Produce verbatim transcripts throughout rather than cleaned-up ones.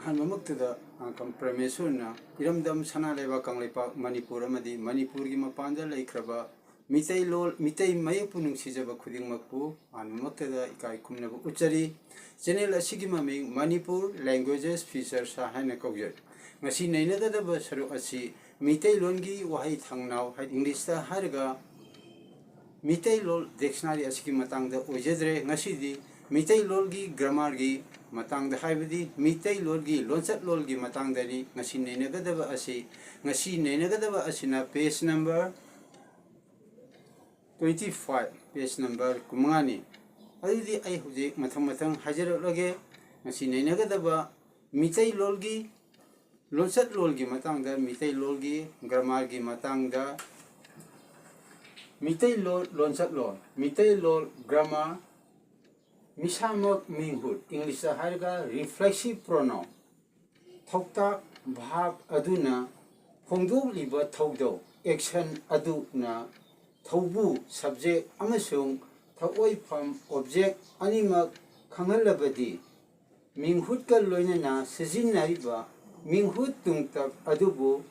ꯑꯍꯥꯟꯕꯃꯛꯇꯗ ꯑꯪꯀꯝ ꯄ꯭ꯔꯃꯦꯁꯣꯔꯅ ꯏꯔꯝꯗꯝ ꯁꯅꯥ ꯂꯩꯕꯥꯛ ꯀꯪꯂꯩꯄꯥꯛ ꯃꯅꯤꯄꯨꯔ ꯑꯃꯗꯤ ꯃꯅꯤꯄꯨꯔꯒꯤ ꯃꯄꯥꯟꯗ ꯂꯩꯈ꯭ꯔꯕ ꯃꯤꯇꯩꯂꯣꯟ, ꯃꯤꯇꯩ ꯃꯌꯦꯛꯄꯨ ꯅꯨꯡꯁꯤꯖꯕ ꯈꯨꯗꯤꯡꯃꯛꯄꯨ ꯑꯍꯥꯟꯕꯃꯛꯇꯗ ꯏꯀꯥꯏ ꯈꯨꯝꯅꯕ ꯎꯠꯆꯔꯤ꯫ ꯆꯦꯅꯦꯜ ꯑꯁꯤꯒꯤ ꯃꯃꯤꯡ ꯃꯅꯤꯄꯨꯔ ꯂꯦꯡꯒ꯭ꯋꯦꯖꯦꯁ ꯐꯤꯆꯔꯁ ꯍꯥꯏꯅ ꯀꯧꯖꯩ꯫ ꯉꯁꯤ ꯅꯩꯅꯒꯗꯕ ꯁꯔꯨꯛ ꯑꯁꯤ ꯃꯤꯇꯩꯂꯣꯟꯒꯤ ꯋꯥꯍꯩ ꯊꯥꯡꯅꯥꯎ, ꯍꯥꯏ, ꯏꯪꯂꯤꯁꯇ ꯍꯥꯏꯔꯒ ꯃꯤꯇꯩꯂꯣꯟ ꯗꯤꯛꯁꯅꯥꯔꯤ ꯑꯁꯤꯒꯤ ꯃꯇꯥꯡꯗ ꯑꯣꯏꯖꯗ꯭ꯔꯦ꯫ ꯉꯁꯤꯗꯤ ꯃꯤꯇꯩꯂꯣꯟꯒꯤ ꯒ꯭ꯔꯥꯃꯥꯔꯒꯤ ꯃꯇꯥꯡꯗ, ꯍꯥꯏꯕꯗꯤ ꯃꯤꯇꯩꯂꯣꯟꯒꯤ ꯂꯣꯟꯆꯠꯂꯣꯟꯒꯤ ꯃꯇꯥꯡꯗꯅꯤ ꯉꯁꯤ ꯅꯩꯅꯒꯗꯕ ꯑꯁꯤ꯫ ꯉꯁꯤ ꯅꯩꯅꯒꯗꯕ ꯑꯁꯤꯅ page number twenty five, page number ꯀꯨꯟꯃꯉꯥꯅꯤ꯫ ꯑꯗꯨꯗꯤ ꯑꯩ ꯍꯧꯖꯤꯛ ꯃꯊꯪ ꯃꯊꯪ ꯍꯥꯏꯖꯔꯛꯂꯒꯦ꯫ ꯉꯁꯤ ꯅꯩꯅꯒꯗꯕ ꯃꯤꯇꯩꯂꯣꯟꯒꯤ ꯂꯣꯟꯆꯠꯂꯣꯟꯒꯤ ꯃꯇꯥꯡꯗ, ꯃꯤꯇꯩꯂꯣꯟꯒꯤ ꯒ꯭ꯔꯥꯃꯥꯔꯒꯤ ꯃꯇꯥꯡꯗ, ꯃꯤꯇꯩꯂꯣꯟ ꯂꯣꯟꯆꯠꯂꯣꯟ, ꯃꯤꯇꯩꯂꯣꯟ ꯒ꯭ꯔꯥꯃꯥꯔ, ꯃꯤꯁꯥꯃꯛ ꯃꯤꯡꯍꯨꯠ, ꯏꯪꯂꯤꯁꯇ ꯍꯥꯏꯔꯒ reflexive pronoun, ꯊꯧꯇꯥꯛ verb ꯑꯗꯨꯅ ꯐꯣꯡꯗꯣꯛꯂꯤꯕ ꯊꯧꯗꯧ, action, ꯑꯗꯨꯅ ꯊꯧꯕꯨ, subject, ꯑꯃꯁꯨꯡ ꯊꯧꯑꯣꯏꯐꯝ, object, ꯑꯅꯤꯃꯛ ꯈꯪꯍꯜꯂꯕꯗꯤ, ꯃꯤꯡꯍꯨꯠꯀ ꯂꯣꯏꯅꯅ ꯁꯤꯖꯤꯟꯅꯔꯤꯕ ꯃꯤꯡꯍꯨꯠ ꯇꯨꯡꯇꯛ ꯑꯗꯨꯕꯨ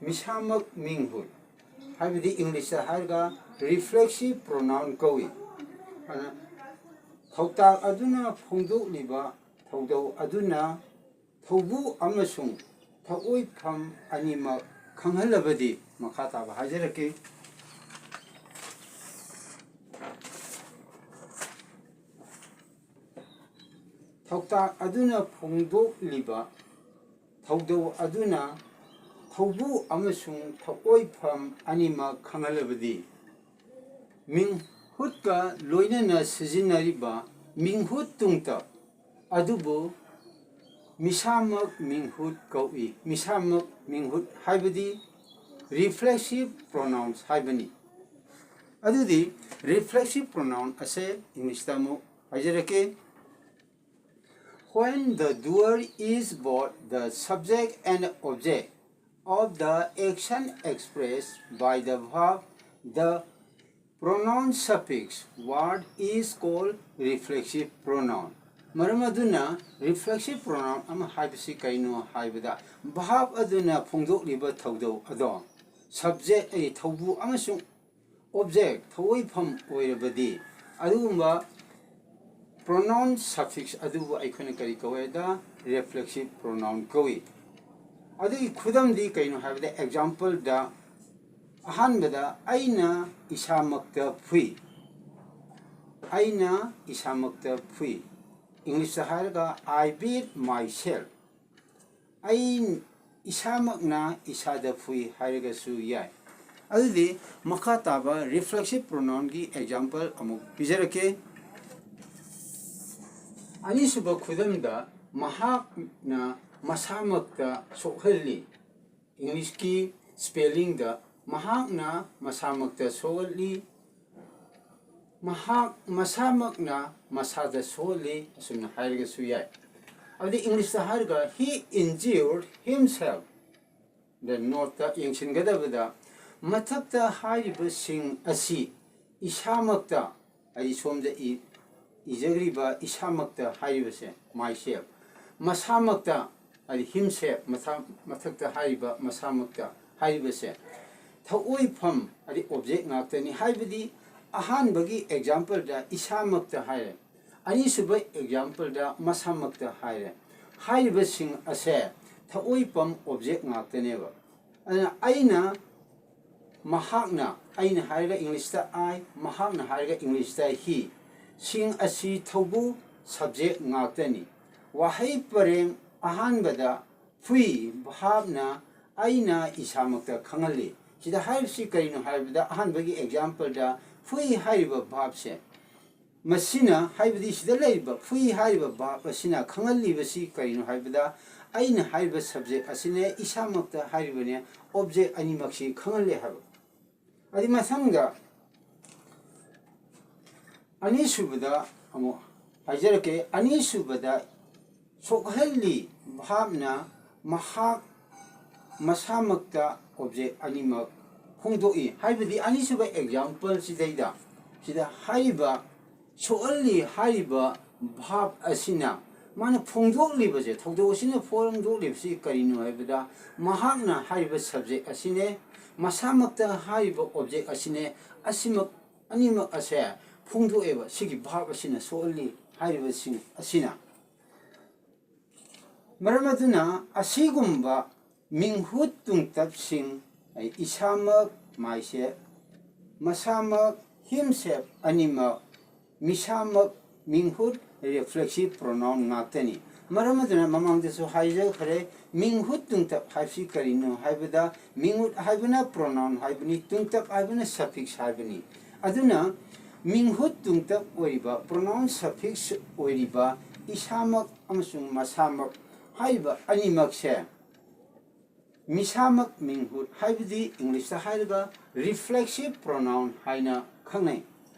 ꯃꯤꯁꯥꯃꯛ ꯃꯤꯡꯍꯨꯠ, ꯍꯥꯏꯕꯗꯤ ꯏꯪꯂꯤꯁꯇ ꯍꯥꯏꯔꯒ reflexive pronoun ꯀꯧꯏ꯫ ꯑꯗꯨꯅ ꯊꯧꯇꯥꯛ ꯑꯗꯨꯅ ꯐꯣꯡꯗꯣꯛꯂꯤꯕ ꯊꯧꯗꯧ ꯑꯗꯨꯅ ꯊꯧꯕꯨ ꯑꯃꯁꯨꯡ ꯊꯧꯑꯣꯏꯐꯝ ꯑꯅꯤꯃꯛ ꯈꯪꯍꯜꯂꯕꯗꯤ, ꯃꯈꯥ ꯇꯥꯕ ꯍꯥꯏꯖꯔꯛꯀꯦ꯫ ꯊꯧꯇꯥꯛ ꯑꯗꯨꯅ ꯐꯣꯡꯗꯣꯛꯂꯤꯕ ꯊꯧꯗꯧ ꯑꯗꯨꯅ ꯊꯧꯕꯨ ꯑꯃꯁꯨꯡ ꯊꯧꯑꯣꯏꯐꯝ ꯑꯅꯤꯃꯛ ꯈꯪꯍꯜꯂꯕꯗꯤ, ꯃꯤꯡꯍꯨꯠꯀ ꯂꯣꯏꯅꯅ ꯁꯤꯖꯤꯟꯅꯔꯤꯕ ꯃꯤꯡꯍꯨꯠ ꯇꯨꯡꯇꯛ ꯑꯗꯨꯕꯨ ꯃꯤꯁꯥꯃꯛ ꯃꯤꯡꯍꯨꯠ ꯀꯧꯏ꯫ ꯃꯤꯁꯥꯃꯛ ꯃꯤꯡꯍꯨꯠ ꯍꯥꯏꯕꯗꯤ reflexive pronouns ꯍꯥꯏꯕꯅꯤ꯫ ꯑꯗꯨꯗꯤ reflexive pronoun ꯑꯁꯦ ꯏꯪꯂꯤꯁꯇ ꯑꯃꯨꯛ ꯍꯥꯏꯖꯔꯛꯀꯦ꯫ When the doer is both the subject and object of the action expressed by the verb, the pronoun suffix word is called reflexive pronoun. ꯃꯔꯝ ꯑꯗꯨꯅ reflexive pronoun ꯑꯃ ꯍꯥꯏꯕꯁꯤ ꯀꯔꯤꯅꯣ ꯍꯥꯏꯕꯗ, verb ꯑꯗꯨꯅ ꯐꯣꯡꯗꯣꯛꯂꯤꯕ ꯊꯧꯗꯧ ꯑꯗꯣ subject ꯑꯩ ꯊꯧꯕꯨ ꯑꯃꯁꯨꯡ object ꯊꯧꯑꯣꯏꯐꯝ ꯑꯣꯏꯔꯕꯗꯤ, ꯑꯗꯨꯒꯨꯝꯕ pronoun suffix ꯑꯗꯨꯕꯨ ꯑꯩꯈꯣꯏꯅ ꯀꯔꯤ ꯀꯧꯋꯦꯗ? Reflexive pronoun ꯀꯧꯏ꯫ ꯑꯗꯨꯒꯤ ꯈꯨꯗꯝꯗꯤ ꯀꯩꯅꯣ ꯍꯥꯏꯕꯗ, exampleꯗ ꯑꯍꯥꯟꯕꯗ ꯑꯩꯅ ꯏꯁꯥꯃꯛꯇ ꯐꯨꯏ꯫ ꯑꯩꯅ ꯏꯁꯥꯃꯛꯇ ꯐꯨꯏ꯫ Englishꯇ ꯍꯥꯏꯔꯒ, "I beat myself"꯫ ꯑꯩ ꯏꯁꯥꯃꯛꯅ ꯏꯁꯥꯗ ꯐꯨꯏ ꯍꯥꯏꯔꯒꯁꯨ ꯌꯥꯏ꯫ ꯑꯗꯨꯗꯤ ꯃꯈꯥ ꯇꯥꯕ reflexive pronounꯒꯤ example ꯑꯃꯨꯛ ꯄꯤꯖꯔꯛꯀꯦ꯫ ꯑꯅꯤꯁꯨꯕ ꯈꯨꯗꯝꯗ, ꯃꯍꯥꯛꯅ ꯃꯁꯥꯃꯛꯇ ꯁꯣꯛꯍꯜꯂꯤ꯫ Englishꯀꯤ spellingꯗ ꯃꯍꯥꯛꯅ ꯃꯁꯥꯃꯛꯇ ꯁꯣꯛꯍꯜꯂꯤ꯫ ꯃꯍꯥꯛ ꯃꯁꯥꯃꯛꯅ ꯃꯁꯥꯗ ꯁꯣꯛꯍꯜꯂꯤ ꯑꯁꯨꯝꯅ ꯍꯥꯏꯔꯒꯁꯨ ꯌꯥꯏ꯫ ꯑꯗꯨꯗꯤ Englishꯇ ꯍꯥꯏꯔꯒ, "He injured himself." The noteꯇ ꯌꯦꯡꯁꯤꯟꯒꯗꯕꯗ, ꯃꯊꯛꯇ ꯍꯥꯏꯔꯤꯕꯁꯤꯡ ꯑꯁꯤ ꯏꯁꯥꯃꯛꯇ, ꯍꯥꯏꯗꯤ ꯁꯣꯝꯗ ꯏ-, ꯏꯖꯈ꯭ꯔꯤꯕ ꯏꯁꯥꯃꯛꯇ ꯍꯥꯏꯔꯤꯕꯁꯦ, myself, ꯃꯁꯥꯃꯛꯇ, ꯍꯥꯏꯗꯤ himself, ꯃꯁꯥ-, ꯃꯊꯛꯇ ꯍꯥꯏꯔꯤꯕ ꯃꯁꯥꯃꯛꯇ ꯍꯥꯏꯔꯤꯕꯁꯦ ꯊꯧꯑꯣꯏꯐꯝ, ꯍꯥꯏꯗꯤ object ꯉꯥꯛꯇꯅꯤ꯫ ꯍꯥꯏꯕꯗꯤ ꯑꯍꯥꯟꯕꯒꯤ exampleꯗ ꯏꯁꯥꯃꯛꯇ ꯍꯥꯏꯔꯦ, ꯑꯅꯤꯁꯨꯕ exampleꯗ ꯃꯁꯥꯃꯛꯇ ꯍꯥꯏꯔꯦ꯫ ꯍꯥꯏꯔꯤꯕꯁꯤꯡ ꯑꯁꯦ ꯊꯧꯑꯣꯏꯐꯝ, object ꯉꯥꯛꯇꯅꯦꯕ꯫ ꯑꯗꯨꯅ ꯑꯩꯅ, ꯃꯍꯥꯛꯅ, ꯑꯩꯅ ꯍꯥꯏꯔꯒ Englishꯇ I, ꯃꯍꯥꯛꯅ ꯍꯥꯏꯔꯒ Englishꯇ he, ꯁꯤꯡ ꯑꯁꯤ ꯊꯧꯕꯨ, subject ꯉꯥꯛꯇꯅꯤ꯫ ꯋꯥꯍꯩ ꯄꯔꯦꯡ ꯑꯍꯥꯟꯕꯗ ꯐꯨꯏ verbꯅ ꯑꯩꯅ ꯏꯁꯥꯃꯛꯇ ꯈꯪꯍꯜꯂꯤ꯫ ꯁꯤꯗ ꯍꯥꯏꯔꯤꯕꯁꯤ ꯀꯔꯤꯅꯣ ꯍꯥꯏꯕꯗ, ꯑꯍꯥꯟꯕꯒꯤ exampleꯗ ꯐꯨꯏ ꯍꯥꯏꯔꯤꯕ verbꯁꯦ, ꯃꯁꯤꯅ, ꯍꯥꯏꯕꯗꯤ ꯁꯤꯗ ꯂꯩꯔꯤꯕ ꯐꯨꯏ ꯍꯥꯏꯔꯤꯕ verb ꯑꯁꯤꯅ ꯈꯪꯍꯜꯂꯤꯕꯁꯤ ꯀꯔꯤꯅꯣ ꯍꯥꯏꯕꯗ, ꯑꯩꯅ ꯍꯥꯏꯔꯤꯕ subject ꯑꯁꯤꯅꯦ, ꯏꯁꯥꯃꯛꯇ ꯍꯥꯏꯔꯤꯕꯅꯦ, object ꯑꯅꯤꯃꯛꯁꯤ ꯈꯪꯍꯜꯂꯦ ꯍꯥꯏꯕ꯫ ꯑꯗꯨ ꯃꯊꯪꯗ ꯑꯅꯤꯁꯨꯕꯗ ꯑꯃꯨꯛ ꯍꯥꯏꯖꯔꯛꯀꯦ꯫ ꯑꯅꯤꯁꯨꯕꯗ ꯁꯣꯛꯍꯜꯂꯤ verbꯅ ꯃꯍꯥꯛ ꯃꯁꯥꯃꯛꯇ object ꯑꯅꯤꯃꯛ ꯐꯣꯡꯗꯣꯛꯏ꯫ ꯍꯥꯏꯕꯗꯤ ꯑꯅꯤꯁꯨꯕ exampleꯁꯤꯗꯩꯗ, ꯁꯤꯗ ꯍꯥꯏꯔꯤꯕ ꯁꯣꯛꯍꯜꯂꯤ ꯍꯥꯏꯔꯤꯕ verb ꯑꯁꯤꯅ ꯃꯥꯅ ꯐꯣꯡꯗꯣꯛꯂꯤꯕꯁꯦ, ꯊꯧꯗꯣꯛ ꯑꯁꯤꯅ ꯐꯣꯡꯗꯣꯛꯂꯤꯕꯁꯤ ꯀꯔꯤꯅꯣ ꯍꯥꯏꯕꯗ, ꯃꯍꯥꯛꯅ ꯍꯥꯏꯔꯤꯕ subject ꯑꯁꯤꯅꯦ, ꯃꯁꯥꯃꯛꯇ ꯍꯥꯏꯔꯤꯕ object ꯑꯁꯤꯅꯦ, ꯑꯁꯤꯃꯛ, ꯑꯅꯤꯃꯛ ꯑꯁꯦ ꯐꯣꯡꯗꯣꯛꯑꯦꯕ꯫ ꯁꯤꯒꯤ verb ꯑꯁꯤꯅ ꯁꯣꯛꯍꯜꯂꯤ ꯍꯥꯏꯔꯤꯕꯁꯤꯡ ꯑꯁꯤꯅ꯫ ꯃꯔꯝ ꯑꯗꯨꯅ ꯑꯁꯤꯒꯨꯝꯕ ꯃꯤꯡꯍꯨꯠ ꯇꯨꯡꯇꯞꯁꯤꯡ, ꯑꯩ ꯏꯁꯥꯃꯛ, myself, ꯃꯁꯥꯃꯛ, himself, ꯑꯅꯤꯃꯛ, ꯃꯤꯁꯥꯃꯛ, ꯃꯤꯡꯍꯨꯠ, reflexive pronoun ꯉꯥꯛꯇꯅꯤ꯫ ꯃꯔꯝ ꯑꯗꯨꯅ ꯃꯃꯥꯡꯗꯁꯨ ꯍꯥꯏꯖꯈ꯭ꯔꯦ, ꯃꯤꯡꯍꯨꯠ ꯇꯨꯡꯇꯞ ꯍꯥꯏꯕꯁꯤ ꯀꯔꯤꯅꯣ ꯍꯥꯏꯕꯗ, ꯃꯤꯡꯍꯨꯠ ꯍꯥꯏꯕꯅ pronoun ꯍꯥꯏꯕꯅꯤ, ꯇꯨꯡꯇꯞ ꯍꯥꯏꯕꯅ suffix ꯍꯥꯏꯕꯅꯤ꯫ ꯑꯗꯨꯅ ꯃꯤꯡꯍꯨꯠ ꯇꯨꯡꯇꯞ ꯑꯣꯏꯔꯤꯕ, pronoun suffix ꯑꯣꯏꯔꯤꯕ ꯏꯁꯥꯃꯛ ꯑꯃꯁꯨꯡ ꯃꯁꯥꯃꯛ ꯍꯥꯏꯔꯤꯕ ꯑꯅꯤꯃꯛꯁꯦ, ꯃꯤꯁꯥꯃꯛ ꯃꯤꯡꯍꯨꯠ ꯍꯥꯏꯕꯗꯤ English ꯇ ꯍꯥꯏꯔꯒ reflexive pronoun ꯍꯥꯏꯅ ꯈꯪꯅꯩ꯫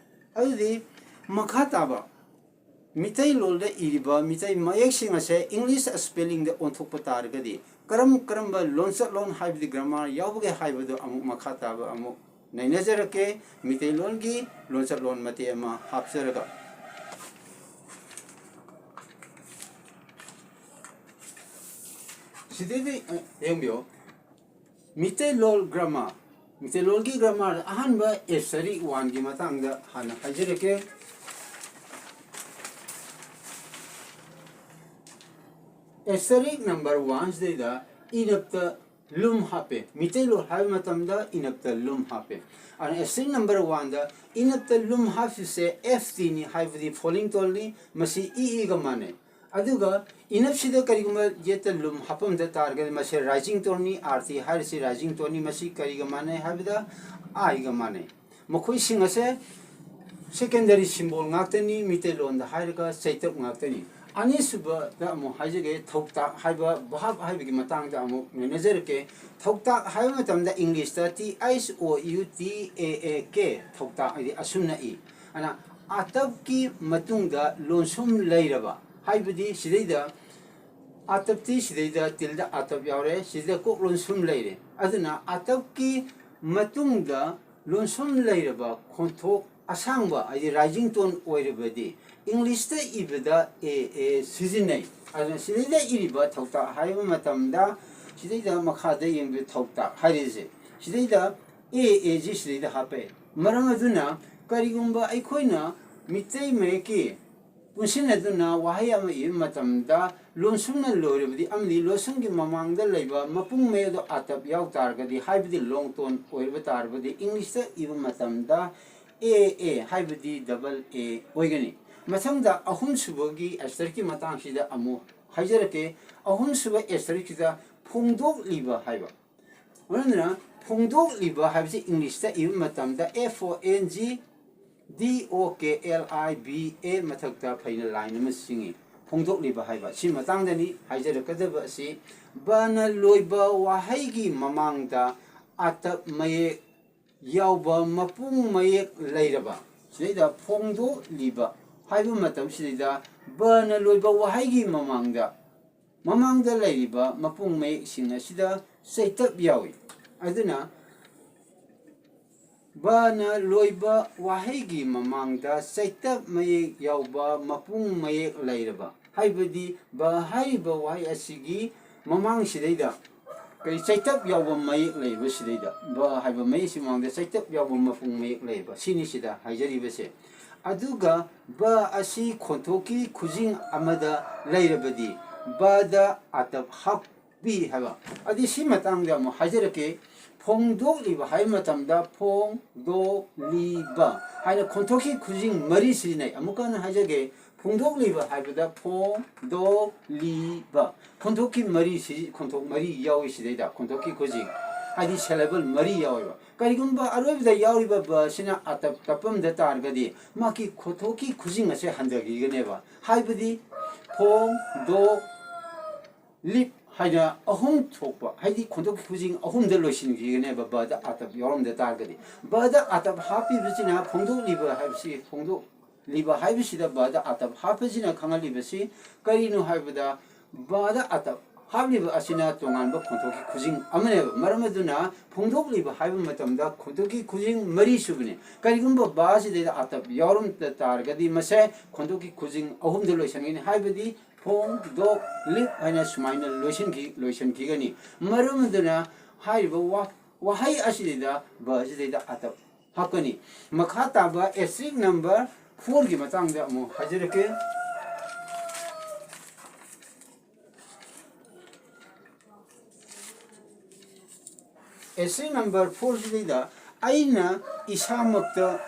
ꯑꯗꯨꯗꯤ ꯃꯈꯥ ꯇꯥꯕ ꯃꯤꯇꯩꯂꯣꯟꯗ ꯏꯔꯤꯕ ꯃꯤꯇꯩ ꯃꯌꯦꯛꯁꯤꯡ ꯑꯁꯦ English spelling ꯗ ꯑꯣꯟꯊꯣꯛꯄ ꯇꯥꯔꯒꯗꯤ ꯀꯔꯝ ꯀꯔꯝꯕ ꯂꯣꯟꯆꯠꯂꯣꯟ ꯍꯥꯏꯕꯗꯤ grammar ꯌꯥꯎꯕꯒꯦ ꯍꯥꯏꯕꯗꯨ ꯑꯃꯨꯛ ꯃꯈꯥ ꯇꯥꯕ ꯑꯃꯨꯛ ꯅꯩꯅꯖꯔꯛꯀꯦ꯫ ꯃꯤꯇꯩꯂꯣꯟꯒꯤ ꯂꯣꯟꯆꯠꯂꯣꯟ ꯃꯇꯦꯛ ꯑꯃ ꯍꯥꯞꯆꯔꯒ꯫ ꯁꯤꯗꯩꯗꯤ, ꯑ, ꯌꯦꯡꯕꯤꯌꯨ꯫ ꯃꯤꯇꯩꯂꯣꯟ grammar꯫ ꯃꯤꯇꯩꯂꯣꯟꯒꯤ grammar ꯑꯍꯥꯟꯕ asterisk one ꯒꯤ ꯃꯇꯥꯡꯗ ꯍꯥꯟꯅ ꯍꯥꯏꯖꯔꯛꯀꯦ꯫ Asterisk number one ꯁꯤꯗꯩꯗ ꯏꯅꯞꯇ ꯂꯨꯝ ꯍꯥꯞꯄꯦ꯫ ꯃꯤꯇꯩꯂꯣꯟ ꯍꯥꯏꯕ ꯃꯇꯝꯗ ꯏꯅꯞꯇ ꯂꯨꯝ ꯍꯥꯞꯄꯦ꯫ ꯑꯗꯨꯅ asterisk number one ꯗ ꯏꯅꯞꯇ ꯂꯨꯝ ꯍꯥꯞꯄꯤꯁꯦ F T ꯅꯤ, ꯍꯥꯏꯕꯗꯤ falling tone ꯅꯤ, ꯃꯁꯤ ꯏ ꯏꯒ ꯃꯥꯟꯅꯩ꯫ ꯑꯗꯨꯒ ꯏꯅꯞꯁꯤꯗ ꯀꯔꯤꯒꯨꯝꯕ ꯌꯦꯠꯇ ꯂꯨꯝ ꯍꯥꯞꯄꯝꯗ ꯇꯥꯔꯒꯗꯤ ꯃꯁꯦ rising tone ꯅꯤ, R T ꯍꯥꯏꯔꯤꯁꯤ rising tone ꯅꯤ, ꯃꯁꯤ ꯀꯔꯤꯒ ꯃꯥꯟꯅꯩ ꯍꯥꯏꯕꯗ I ꯒ ꯃꯥꯟꯅꯩ꯫ ꯃꯈꯣꯏꯁꯤꯡ ꯑꯁꯦ secondary symbol ꯉꯥꯛꯇꯅꯤ, ꯃꯤꯇꯩꯂꯣꯟꯗ ꯍꯥꯏꯔꯒ ꯆꯩꯇꯞ ꯉꯥꯛꯇꯅꯤ꯫ ꯑꯅꯤꯁꯨꯕꯗ ꯑꯃꯨꯛ ꯍꯥꯏꯖꯒꯦ, ꯊꯧꯇꯥꯛ ꯍꯥꯏꯕ verb ꯍꯥꯏꯕꯒꯤ ꯃꯇꯥꯡꯗ ꯑꯃꯨꯛ ꯅꯩꯅꯖꯔꯛꯀꯦ꯫ ꯊꯧꯇꯥꯛ ꯍꯥꯏꯕ ꯃꯇꯝꯗ English ꯇ T H O U T A A K, ꯊꯧꯇꯥꯛ ꯍꯥꯏꯗꯤ ꯑꯁꯨꯝꯅ ꯏ꯫ ꯑꯗꯨꯅ ꯑꯥꯇꯞꯀꯤ ꯃꯇꯨꯡꯗ ꯂꯣꯟꯁꯨꯝ ꯂꯩꯔꯕ, ꯍꯥꯏꯕꯗꯤ ꯁꯤꯗꯩꯗ ꯑꯥꯇꯞꯇꯤ ꯁꯤꯗꯩꯗ ꯇꯤꯜꯗ ꯑꯥꯇꯞ ꯌꯥꯎꯔꯦ, ꯁꯤꯗ ꯀꯣꯛ ꯂꯣꯟꯁꯨꯝ ꯂꯩꯔꯦ꯫ ꯑꯗꯨꯅ ꯑꯥꯇꯞꯀꯤ ꯃꯇꯨꯡꯗ ꯂꯣꯟꯁꯨꯝ ꯂꯩꯔꯕ ꯈꯣꯟꯊꯣꯛ ꯑꯁꯥꯡꯕ, ꯍꯥꯏꯗꯤ rising tone ꯑꯣꯏꯔꯕꯗꯤ English ꯇ ꯏꯕꯗ A A ꯁꯤꯖꯤꯟꯅꯩ꯫ ꯑꯗꯨꯅ ꯁꯤꯗꯩꯗ ꯏꯔꯤꯕ ꯊꯧꯇꯥꯛ ꯍꯥꯏꯕ ꯃꯇꯝꯗ, ꯁꯤꯗꯩꯗ ꯃꯈꯥꯗ ꯌꯦꯡꯕꯤꯌꯨ, ꯊꯧꯇꯥꯛ ꯍꯥꯏꯔꯤꯁꯦ, ꯁꯤꯗꯩꯗ A A ꯁꯤ ꯁꯤꯗꯩꯗ ꯍꯥꯞꯄꯛꯑꯦ꯫ ꯃꯔꯝ ꯑꯗꯨꯅ ꯀꯔꯤꯒꯨꯝꯕ ꯑꯩꯈꯣꯏꯅ ꯃꯤꯇꯩ ꯃꯌꯦꯛꯀꯤ ꯄꯨꯟꯁꯤꯟꯅꯗꯨꯅ ꯋꯥꯍꯩ ꯑꯃ ꯏꯕ ꯃꯇꯝꯗ, ꯂꯣꯟꯁꯨꯝꯅ ꯂꯣꯏꯔꯕꯗꯤ ꯑꯃꯗꯤ ꯂꯣꯟꯁꯨꯝꯒꯤ ꯃꯃꯥꯡꯗ ꯂꯩꯕ ꯃꯄꯨꯡ ꯃꯌꯦꯛꯗꯣ ꯑꯇꯞ ꯌꯥꯎ ꯇꯥꯔꯒꯗꯤ, ꯍꯥꯏꯕꯗꯤ long tone ꯑꯣꯏꯕ ꯇꯥꯔꯕꯗꯤ, English ꯇ ꯏꯕ ꯃꯇꯝꯗ A A, ꯍꯥꯏꯕꯗꯤ double A ꯑꯣꯏꯒꯅꯤ꯫ ꯃꯊꯪꯗ ꯑꯍꯨꯝꯁꯨꯕꯒꯤ asterisk ꯀꯤ ꯃꯇꯥꯡꯁꯤꯗ ꯑꯃꯨꯛ ꯍꯥꯏꯖꯔꯛꯀꯦ꯫ ꯑꯍꯨꯝꯁꯨꯕ asterisk ꯁꯤꯗ ꯐꯣꯡꯗꯣꯛꯂꯤꯕ ꯍꯥꯏꯕ꯫ ꯑꯗꯨꯅ ꯐꯣꯡꯗꯣꯛꯂꯤꯕ ꯍꯥꯏꯕꯁꯤ English ꯇ ꯏꯕ ꯃꯇꯝꯗ F O N G D O K L I B A ꯃꯊꯛꯇ ꯐꯩꯅ line ꯑꯃ ꯆꯤꯡꯏ, ꯐꯣꯡꯗꯣꯛꯂꯤꯕ ꯍꯥꯏꯕ꯫ ꯁꯤ ꯃꯇꯥꯡꯗꯅꯤ ꯍꯥꯏꯖꯔꯛꯀꯗꯕ ꯑꯁꯤ꯫ ꯕꯅ ꯂꯣꯏꯕ ꯋꯥꯍꯩꯒꯤ ꯃꯃꯥꯡꯗ ꯑꯇꯞ ꯃꯌꯦꯛ ꯌꯥꯎꯕ ꯃꯄꯨꯡ ꯃꯌꯦꯛ ꯂꯩꯔꯕ, ꯁꯤꯗꯩꯗ ꯐꯣꯡꯗꯣꯛꯂꯤꯕ ꯍꯥꯏꯕ ꯃꯇꯝꯁꯤꯗꯩꯗ ꯕꯅ ꯂꯣꯏꯕ ꯋꯥꯍꯩꯒꯤ ꯃꯃꯥꯡꯗ, ꯃꯃꯥꯡꯗ ꯂꯩꯔꯤꯕ ꯃꯄꯨꯡ ꯃꯌꯦꯛꯁꯤꯡ ꯑꯁꯤꯗ ꯆꯩꯇꯞ ꯌꯥꯎꯏ꯫ ꯑꯗꯨꯅ ꯕꯅ ꯂꯣꯏꯕ ꯋꯥꯍꯩꯒꯤ ꯃꯃꯥꯡꯗ ꯆꯩꯇꯞ ꯃꯌꯦꯛ ꯌꯥꯎꯕ ꯃꯄꯨꯡ ꯃꯌꯦꯛ ꯂꯩꯔꯕ, ꯍꯥꯏꯕꯗꯤ ꯕ ꯍꯥꯏꯔꯤꯕ ꯋꯥꯍꯩ ꯑꯁꯤꯒꯤ ꯃꯃꯥꯡꯁꯤꯗꯩꯗ ꯀꯔꯤ ꯆꯩꯇꯞ ꯌꯥꯎꯕ ꯃꯌꯦꯛ ꯂꯩꯕ, ꯁꯤꯗꯩꯗ ꯕ ꯍꯥꯏꯕ ꯃꯌꯦꯛꯁꯤ ꯃꯃꯥꯡꯗ ꯆꯩꯇꯞ ꯌꯥꯎꯕ ꯃꯄꯨꯡ ꯃꯌꯦꯛ ꯂꯩꯕ, ꯁꯤꯅꯤ ꯁꯤꯗ ꯍꯥꯏꯖꯔꯤꯕꯁꯦ꯫ ꯑꯗꯨꯒ ꯕ ꯑꯁꯤ ꯈꯣꯟꯊꯣꯛꯀꯤ ꯈꯨꯖꯤꯡ ꯑꯃꯗ ꯂꯩꯔꯕꯗꯤ ꯕꯗ ꯑꯇꯞ ꯍꯥꯞꯄꯤ ꯍꯥꯏꯕ꯫ ꯑꯗꯨꯗꯤ ꯁꯤ ꯃꯇꯥꯡꯗ ꯑꯃꯨꯛ ꯍꯥꯏꯖꯔꯛꯀꯦ꯫ ꯐꯣꯡꯗꯣꯛꯂꯤꯕ ꯍꯥꯏꯕ ꯃꯇꯝꯗ ꯐꯣꯡꯗꯣꯛꯂꯤꯕ ꯍꯥꯏꯅ ꯈꯣꯟꯊꯣꯛꯀꯤ ꯈꯨꯖꯤꯡ ꯃꯔꯤ ꯁꯤꯖꯤꯟꯅꯩ꯫ ꯑꯃꯨꯛꯀ ꯍꯟꯅ ꯍꯥꯏꯖꯒꯦ, ꯐꯣꯡꯗꯣꯛꯂꯤꯕ ꯍꯥꯏꯕꯗ ꯐꯣꯡꯗꯣꯛꯂꯤꯕ꯫ ꯈꯣꯟꯊꯣꯛꯀꯤ ꯃꯔꯤ ꯁꯤ-, ꯈꯣꯟꯊꯣꯛ ꯃꯔꯤ ꯌꯥꯎꯏ ꯁꯤꯗꯩꯗ, ꯈꯣꯟꯊꯣꯛꯀꯤ ꯈꯨꯖꯤꯡ, ꯍꯥꯏꯗꯤ syllable ꯃꯔꯤ ꯌꯥꯎꯋꯦꯕ꯫ ꯀꯔꯤꯒꯨꯝꯕ ꯑꯔꯣꯏꯕꯗ ꯌꯥꯎꯔꯤꯕ ꯕ ꯑꯁꯤꯅ ꯑꯇꯞ ꯇꯞꯄꯝꯗ ꯇꯥꯔꯒꯗꯤ ꯃꯥꯒꯤ ꯈꯣꯟꯊꯣꯛꯀꯤ ꯈꯨꯖꯤꯡ ꯑꯁꯦ ꯍꯟꯊꯈꯤꯒꯅꯦꯕ꯫ ꯍꯥꯏꯕꯗꯤ ꯐꯣꯡꯗꯣꯛ ꯂꯤꯞ ꯍꯥꯏꯅ ꯑꯍꯨꯝ ꯊꯣꯛꯄ, ꯍꯥꯏꯗꯤ ꯈꯣꯟꯊꯣꯛꯀꯤ ꯈꯨꯖꯤꯡ ꯑꯍꯨꯝꯗ ꯂꯣꯏꯁꯤꯟꯈꯤꯒꯅꯦꯕ, ꯕꯗ ꯑꯇꯞ ꯌꯥꯎꯔꯝꯗ ꯇꯥꯔꯒꯗꯤ꯫ ꯕꯗ ꯑꯇꯞ ꯍꯥꯞꯄꯤꯕꯁꯤꯅ ꯐꯣꯡꯗꯣꯛꯂꯤꯕ ꯍꯥꯏꯕꯁꯤ, ꯐꯣꯡꯗꯣꯛꯂꯤꯕ ꯍꯥꯏꯕꯁꯤꯗ ꯕꯗ ꯑꯇꯞ ꯍꯥꯞꯄꯁꯤꯅ ꯈꯪꯍꯜꯂꯤꯕꯁꯤ ꯀꯔꯤꯅꯣ ꯍꯥꯏꯕꯗ, ꯕꯗ ꯑꯇꯞ ꯍꯥꯞꯂꯤꯕ ꯑꯁꯤꯅ ꯇꯣꯉꯥꯟꯕ ꯈꯣꯟꯊꯣꯛꯀꯤ ꯈꯨꯖꯤꯡ ꯑꯃꯅꯦꯕ꯫ ꯃꯔꯝ ꯑꯗꯨꯅ ꯐꯣꯡꯗꯣꯛꯂꯤꯕ ꯍꯥꯏꯕ ꯃꯇꯝꯗ ꯈꯣꯟꯊꯣꯛꯀꯤ ꯈꯨꯖꯤꯡ ꯃꯔꯤ ꯁꯨꯕꯅꯤ꯫ ꯀꯔꯤꯒꯨꯝꯕ ꯕ ꯑꯁꯤꯗꯩꯗ ꯑꯇꯞ ꯌꯥꯎꯔꯝ ꯇꯥꯔꯒꯗꯤ ꯃꯁꯦ ꯈꯣꯟꯊꯣꯛꯀꯤ ꯈꯨꯖꯤꯡ ꯑꯍꯨꯝꯗ ꯂꯣꯏꯁꯟꯒꯅꯤ꯫ ꯍꯥꯏꯕꯗꯤ ꯐꯣꯡꯗꯣꯛꯂꯤꯞ ꯍꯥꯏꯅ ꯁꯨꯃꯥꯏꯅ ꯂꯣꯏꯁꯤꯟꯈꯤ-, ꯂꯣꯏꯁꯤꯟꯈꯤꯒꯅꯤ꯫ ꯃꯔꯝ ꯑꯗꯨꯅ ꯍꯥꯏꯔꯤꯕ ꯋꯥ-, ꯋꯥꯍꯩ ꯑꯁꯤꯗꯩꯗ ꯕ ꯑꯁꯤꯗꯩꯗ ꯑꯇꯞ ꯍꯥꯞꯀꯅꯤ꯫ ꯃꯈꯥ ꯇꯥꯕ ꯑꯦꯁꯇ꯭ꯔꯤꯛ ꯅꯝꯕꯔ ꯐꯣꯔꯒꯤ ꯃꯇꯥꯡꯗ ꯑꯃꯨꯛ ꯍꯥꯏꯖꯔꯛꯀꯦ꯫ ꯑꯦꯁꯇ꯭ꯔꯤꯛ ꯅꯝꯕꯔ ꯐꯣꯔꯁꯤꯗꯩꯗ ꯑꯩꯅ ꯏꯁꯥꯃꯛꯇ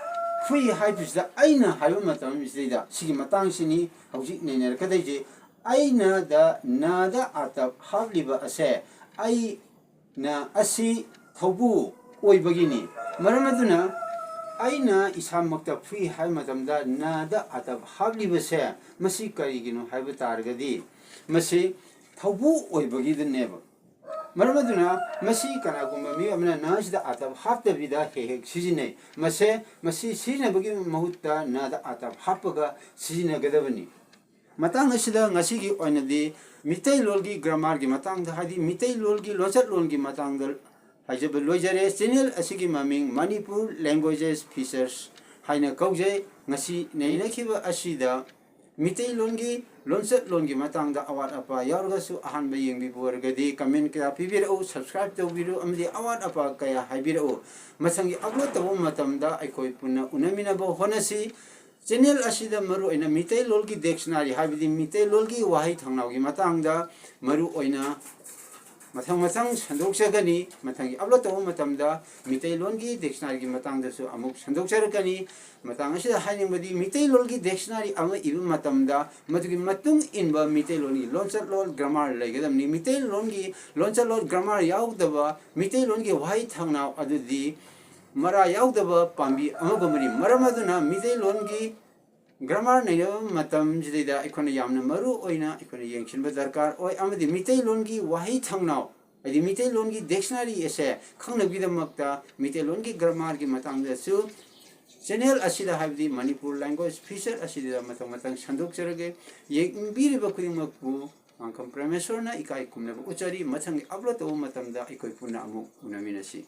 ꯐꯨꯏ ꯍꯥꯏꯕꯁꯤꯗ ꯑꯩꯅ ꯍꯥꯏꯕ ꯃꯇꯝꯁꯤꯗꯩꯗ ꯁꯤꯒꯤ ꯃꯇꯥꯡꯁꯤꯅꯤ ꯍꯧꯖꯤꯛ ꯅꯩꯅꯔꯛꯀꯗꯣꯏꯁꯦ꯫ ꯑꯩꯅꯗ ꯅꯗ ꯑꯇꯞ ꯍꯥꯞꯂꯤꯕ ꯑꯁꯦ ꯑꯩ ꯅ ꯑꯁꯤ ꯊꯧꯕꯨ ꯑꯣꯏꯕꯒꯤꯅꯤ꯫ ꯃꯔꯝ ꯑꯗꯨꯅ ꯑꯩꯅ ꯏꯁꯥꯃꯛꯇ ꯐꯨꯏ ꯍꯥꯏꯕ ꯃꯇꯝꯗ ꯅꯗ ꯑꯇꯞ ꯍꯥꯞꯂꯤꯕꯁꯦ ꯃꯁꯤ ꯀꯔꯤꯒꯤꯅꯣ ꯍꯥꯏꯕ ꯇꯥꯔꯒꯗꯤ ꯃꯁꯤ ꯊꯧꯕꯨ ꯑꯣꯏꯕꯒꯤꯗꯅꯦꯕ꯫ ꯃꯔꯝ ꯑꯗꯨꯅ ꯃꯁꯤ ꯀꯅꯥꯒꯨꯝꯕ ꯃꯤꯑꯣꯏ ꯑꯃꯅ ꯅ ꯁꯤꯗ ꯑꯇꯞ ꯍꯥꯞꯇꯕꯤꯗ ꯍꯦꯛ ꯍꯦꯛ ꯁꯤꯖꯤꯟꯅꯩ꯫ ꯃꯁꯦ, ꯃꯁꯤ ꯁꯤꯖꯤꯟꯅꯕꯒꯤ ꯃꯍꯨꯠꯇ ꯅꯗ ꯑꯇꯞ ꯍꯥꯞꯄꯒ ꯁꯤꯖꯤꯟꯅꯒꯗꯕꯅꯤ꯫ ꯃꯇꯥꯡ ꯑꯁꯤꯗ ꯉꯁꯤꯒꯤ ꯑꯣꯏꯅꯗꯤ ꯃꯤꯇꯩꯂꯣꯟꯒꯤ ꯒ꯭ꯔꯥꯃꯥꯔꯒꯤ ꯃꯇꯥꯡꯗ, ꯍꯥꯏꯗꯤ ꯃꯤꯇꯩꯂꯣꯟꯒꯤ ꯂꯣꯟꯆꯠꯂꯣꯟꯒꯤ ꯃꯇꯥꯡꯗ ꯍꯥꯏꯖꯕ ꯂꯣꯏꯖꯔꯦ꯫ ꯆꯦꯅꯦꯜ ꯑꯁꯤꯒꯤ ꯃꯃꯤꯡ ꯃꯅꯤꯄꯨꯔ ꯂꯦꯡꯒ꯭ꯋꯦꯖꯦꯁ ꯐꯤꯆꯔꯁ ꯍꯥꯏꯅ ꯀꯧꯖꯩ꯫ ꯉꯁꯤ ꯅꯩꯅꯈꯤꯕ ꯑꯁꯤꯗ ꯃꯤꯇꯩꯂꯣꯟꯒꯤ ꯂꯣꯟꯆꯠꯂꯣꯟꯒꯤ ꯃꯇꯥꯡꯗ ꯑꯋꯥꯠ ꯑꯄꯥ ꯌꯥꯎꯔꯒꯁꯨ ꯑꯍꯥꯟꯕ ꯌꯦꯡꯕꯤꯕ ꯑꯣꯏꯔꯒꯗꯤ ꯀꯃꯦꯟ ꯀꯌꯥ ꯄꯤꯕꯤꯔꯛꯎ, ꯁꯕꯁꯀ꯭ꯔꯥꯏꯕ ꯇꯧꯕꯤꯔꯨ ꯑꯃꯗꯤ ꯑꯋꯥꯠ ꯑꯄꯥ ꯀꯌꯥ ꯍꯥꯏꯕꯤꯔꯛꯎ꯫ ꯃꯊꯪꯒꯤ ꯑꯞꯂꯣꯗ ꯇꯧꯕ ꯃꯇꯝꯗ ꯑꯩꯈꯣꯏ ꯄꯨꯟꯅ ꯎꯅꯃꯤꯟꯅꯕ ꯍꯣꯠꯅꯁꯤ꯫ ꯆꯦꯅꯦꯜ ꯑꯁꯤꯗ ꯃꯔꯨꯑꯣꯏꯅ ꯃꯤꯇꯩꯂꯣꯟꯒꯤ ꯗꯤꯛꯁꯅꯥꯔꯤ, ꯍꯥꯏꯕꯗꯤ ꯃꯤꯇꯩꯂꯣꯟꯒꯤ ꯋꯥꯍꯩ ꯊꯧꯅꯥꯎꯒꯤ ꯃꯇꯥꯡꯗ ꯃꯔꯨꯑꯣꯏꯅ ꯃꯊꯪ ꯃꯊꯪ ꯁꯟꯗꯣꯛꯆꯒꯅꯤ꯫ ꯃꯊꯪꯒꯤ ꯑꯞꯂꯣꯗ ꯇꯧꯕ ꯃꯇꯝꯗ ꯃꯤꯇꯩꯂꯣꯟꯒꯤ ꯗꯤꯛꯁꯅꯥꯔꯤꯒꯤ ꯃꯇꯥꯡꯗꯁꯨ ꯑꯃꯨꯛ ꯁꯟꯗꯣꯛꯆꯔꯛꯀꯅꯤ꯫ ꯃꯇꯥꯡ ꯑꯁꯤꯗ ꯍꯥꯏꯅꯤꯡꯕꯗꯤ ꯃꯤꯇꯩꯂꯣꯟꯒꯤ ꯗꯤꯛꯁꯅꯥꯔꯤ ꯑꯃ ꯏꯕ ꯃꯇꯝꯗ ꯃꯗꯨꯒꯤ ꯃꯇꯨꯡ ꯏꯟꯕ ꯃꯤꯇꯩꯂꯣꯟꯒꯤ ꯂꯣꯟꯆꯠꯂꯣꯟ, ꯒ꯭ꯔꯥꯃꯥꯔ ꯂꯩꯒꯗꯕꯅꯤ꯫ ꯃꯤꯇꯩꯂꯣꯟꯒꯤ ꯂꯣꯟꯆꯠꯂꯣꯟ, ꯒ꯭ꯔꯥꯃꯥꯔ ꯌꯥꯎꯗꯕ ꯃꯤꯇꯩꯂꯣꯟꯒꯤ ꯋꯥꯍꯩ ꯊꯧꯅꯥꯎ ꯑꯗꯨꯗꯤ ꯃꯔꯥ ꯌꯥꯎꯗꯕ ꯄꯥꯝꯕꯤ ꯑꯃꯒꯨꯝꯕꯅꯤ꯫ ꯃꯔꯝ ꯑꯗꯨꯅ ꯃꯤꯇꯩꯂꯣꯟꯒꯤ ꯒ꯭ꯔꯥꯃꯥꯔ ꯅꯩꯅꯕ ꯃꯇꯝꯁꯤꯗꯩꯗ ꯑꯩꯈꯣꯏꯅ ꯌꯥꯝꯅ ꯃꯔꯨ ꯑꯣꯏꯅ ꯑꯩꯈꯣꯏꯅ ꯌꯦꯡꯁꯤꯟꯕ ꯗꯔꯀꯥꯔ ꯑꯣꯏ꯫ ꯑꯃꯗꯤ ꯃꯤꯇꯩꯂꯣꯟꯒꯤ ꯋꯥꯍꯩ ꯊꯧꯅꯥꯎ, ꯍꯥꯏꯗꯤ ꯃꯤꯇꯩꯂꯣꯟꯒꯤ ꯗꯤꯛꯁꯅꯥꯔꯤ ꯑꯁꯦ ꯈꯪꯅꯕꯒꯤꯗꯃꯛꯇ ꯃꯤꯇꯩꯂꯣꯟꯒꯤ ꯒ꯭ꯔꯥꯃꯥꯔꯒꯤ ꯃꯇꯥꯡꯗꯁꯨ ꯆꯦꯅꯦꯜ ꯑꯁꯤꯗ, ꯍꯥꯏꯕꯗꯤ ꯃꯅꯤꯄꯨꯔ ꯂꯦꯡꯒ꯭ꯋꯦꯖ ꯐꯤꯆꯔ ꯑꯁꯤꯗ ꯃꯊꯪ ꯃꯊꯪ ꯁꯟꯗꯣꯛꯆꯔꯒꯦ꯫ ꯌꯦꯡꯕꯤꯔꯤꯕ ꯈꯨꯗꯤꯡꯃꯛꯄꯨ ꯃꯥꯡꯈꯝ ꯄ꯭ꯔꯃꯦꯁꯣꯔꯅ ꯏꯀꯥꯏ ꯈꯨꯝꯅꯕ ꯎꯠꯆꯔꯤ꯫ ꯃꯊꯪꯒꯤ ꯑꯞꯂꯣꯗ ꯇꯧꯕ ꯃꯇꯝꯗ ꯑꯩꯈꯣꯏ ꯄꯨꯟꯅ ꯑꯃꯨꯛ ꯎꯅꯃꯤꯟꯅꯁꯤ꯫